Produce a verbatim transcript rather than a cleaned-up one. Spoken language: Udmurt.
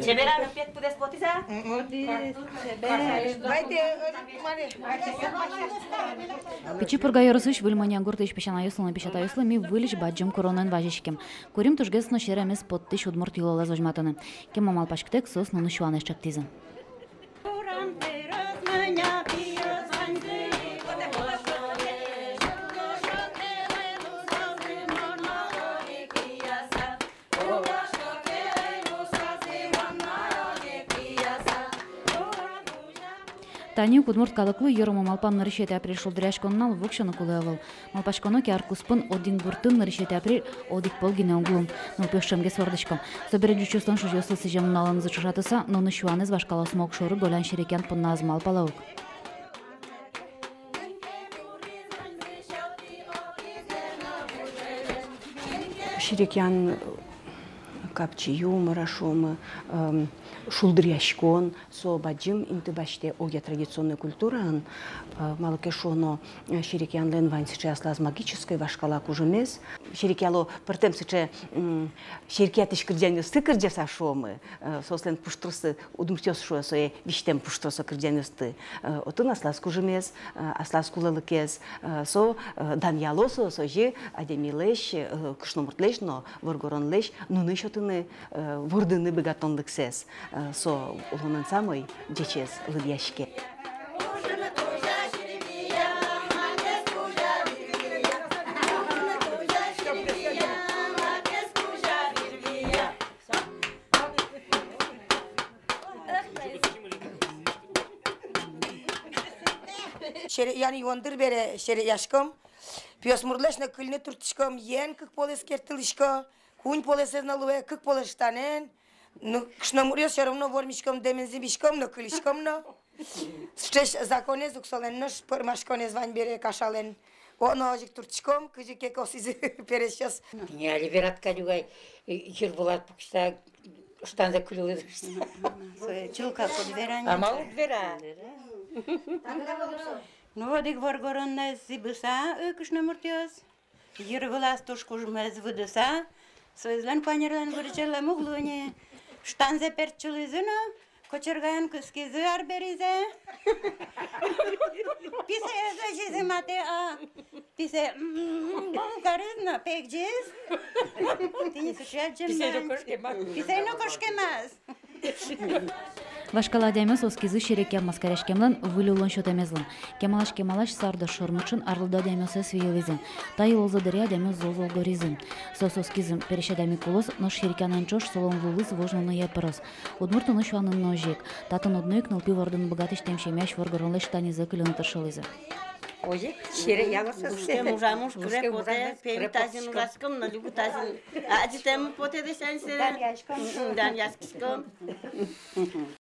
Чебер-а, пет пыдэс потӥз-а? Пичи Пурга ёросысь Выль Монья гуртысь песянайёслы но песятайёслы ми выльысь бадӟым куронэн вазиським. Курим тужгес но серемес поттӥсь удмурт йылолэз возьматыны. Кема малпаськытэк, соос нунысь юанэз чектӥзы. Тани ик удмурт калыклы йырмо малпам нырысетӥ апрель шулдыръяськон нунал воксё но кулэ ӧвӧл. Малпаськоно ке, ар куспын одӥг гуртын нырысетӥ апрель одӥг пол гинэ уг лу. Нылпиос ӵемгес вордӥсько. Собере ӟучъёслэн шузиоссы сӥзем нуналэнызы ӵошатыса, нунысь юанэз вашкалаосмы огшоры голян серекъян понна ӧз малпало ук. Серекъян, капчи юмор-а шуомы, эм, шулдыръяськон, со бадӟым инты басьтэ огъя традиционной культураын, э, малы ке шуоно, э, серекъянлэн вань сыӵе аслаз магической вашкала кужымез. Серекъяло пӧртэм сыӵе, м, серекъятӥсь кырӟанъёсты кырӟаса шуомы, э, соослэн пуштроссы, удмуртъёс шуо сое, визьтэм пуштросо кырӟанъёсты. Э, отын аслаз кужымез, э, аслаз кулэлыкез, э, со, э, данъяло соос озьы адямилэсь, э, кышномуртлэсь но воргоронлэсь нуны сётыны, э, вордыны быгатонлыксэс. Э, со улонын самой ӟечез лыдъяське. Серекъян юон дыр бере серекъяськом. Пиосмуртлэсь но кыльыны турттӥськом, ен кык полэс керттылӥсько, куинь полэсэз но луэ, кык полэс штанэн. Ну, кышномуртъёс, всё равно вормиськом, дэмын зӥбиськом но, кылиськом но. Сыӵе законэз ук солэн, нош пӧрмаськонэз вань бере кашалэн. О, но озьы ик турттӥськом, кызьы ке косӥзы пересьёс. Тӥни али верад кадь ук ай, йыр вылаз пуксьыса, штанзэ кыльылӥз. Сое чылкак уд вера ни. А малы уд вера? Ну, одӥг воргоронэз зӥбыса, э, кышномуртъёс. Йыр вылаз туж кужмоез выдыса, соизлэн куанерлэн вырӟелэм уг луы ни. Штанзэ пертчылӥзы но, кочергаян кыскизы арберизэ. Писэез озьы зӥматэ, а писэ, м, кариз но пегӟиз. Тӥни сыӵе адӟем. Писэ но кошкемаз. Писэ но кошкемаз. Вашкала адямиос оскизы серекъян маскаръяськемлэн выль улон сётэмезлы. Кемалась-кемалась Сардор шормуӵын арлыдо адямиосыз виылӥзы. Та йылолзы дыръя адямиос зол-зол горизы. Соос оскизы, пересь адями кулоз, нош серекъянэн ӵош солэн лулыз вож нуные пыроз. Удмурт нунысь юанын но озьы ик. Татын одно ик нылпи вордыны быгатӥсь тӧм семьяысь воргоронлэсь штанзэ кыльыны тыршылӥзы. Озьы ик серекъяло соос. Гужтэм ужамы уж кыре потэ, пеймыт азьын ужаськом но, люкыт азьын адӟытэм потэ десянь сэрен. Данъяськиськом.